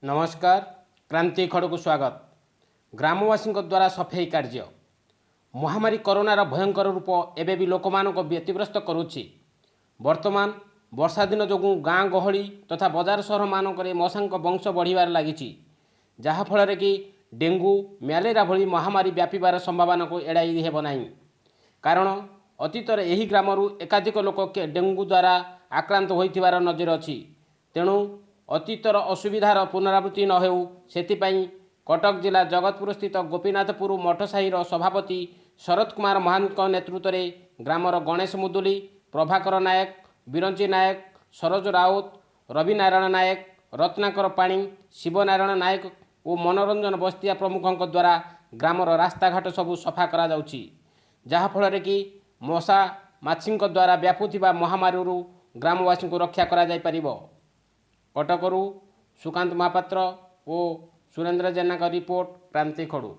ନମସ୍କାର, କ୍ରାନ୍ତି ଖଡ଼କୁ ସ୍ୱାଗତ। ଗ୍ରାମବାସୀଙ୍କ ଦ୍ୱାରା ସଫେଇ କାର୍ଯ୍ୟ। ମହାମାରୀ କରୋନାର ଭୟଙ୍କର ରୂପ ଏବେ ବି ଲୋକମାନଙ୍କୁ ବ୍ୟତିବ୍ୟସ୍ତ କରୁଛି। ବର୍ତ୍ତମାନ ବର୍ଷା ଦିନ ଯୋଗୁଁ ଗାଁ ଗହଳି ତଥା ବଜାର ସହରମାନଙ୍କରେ ମଶାଙ୍କ ବଂଶ ବଢ଼ିବାରେ ଲାଗିଛି, ଯାହାଫଳରେ କି ଡେଙ୍ଗୁ, ମ୍ୟାଲେରିଆ ଭଳି ମହାମାରୀ ବ୍ୟାପିବାର ସମ୍ଭାବନାକୁ ଏଡ଼ାଇ ହେବ ନାହିଁ। କାରଣ ଅତୀତରେ ଏହି ଗ୍ରାମରୁ ଏକାଧିକ ଲୋକ ଡେଙ୍ଗୁ ଦ୍ୱାରା ଆକ୍ରାନ୍ତ ହୋଇଥିବାର ନଜିର ଅଛି। ତେଣୁ ଅତୀତର ଅସୁବିଧାର ପୁନରାବୃତ୍ତି ନ ହେଉ, ସେଥିପାଇଁ କଟକ ଜିଲ୍ଲା ଜଗତପୁର ସ୍ଥିତ ଗୋପୀନାଥପୁର ମଠସାହିର ସଭାପତି ଶରତ କୁମାର ମହାନ୍ତଙ୍କ ନେତୃତ୍ୱରେ ଗ୍ରାମର ଗଣେଶ ମୁଦୁଲି, ପ୍ରଭାକର ନାୟକ, ବିରଞ୍ଚି ନାୟକ, ସରୋଜ ରାଉତ, ରବିନାରାୟଣ ନାୟକ, ରତ୍ନାକର ପାଣି, ଶିବନାରାୟଣ ନାୟକ ଓ ମନୋରଞ୍ଜନ ବସ୍ତିଆ ପ୍ରମୁଖଙ୍କ ଦ୍ୱାରା ଗ୍ରାମର ରାସ୍ତାଘାଟ ସବୁ ସଫା କରାଯାଉଛି, ଯାହାଫଳରେ କି ମଶା ମାଛିଙ୍କ ଦ୍ୱାରା ବ୍ୟାପୁଥିବା ମହାମାରୀରୁ ଗ୍ରାମବାସୀଙ୍କୁ ରକ୍ଷା କରାଯାଇପାରିବ। କଟକରୁ ସୁକାନ୍ତ ମହାପାତ୍ର ଓ ସୁରେନ୍ଦ୍ର ଜେନାଙ୍କ ରିପୋର୍ଟ, କ୍ରାନ୍ତି ଖଡ଼ୁ।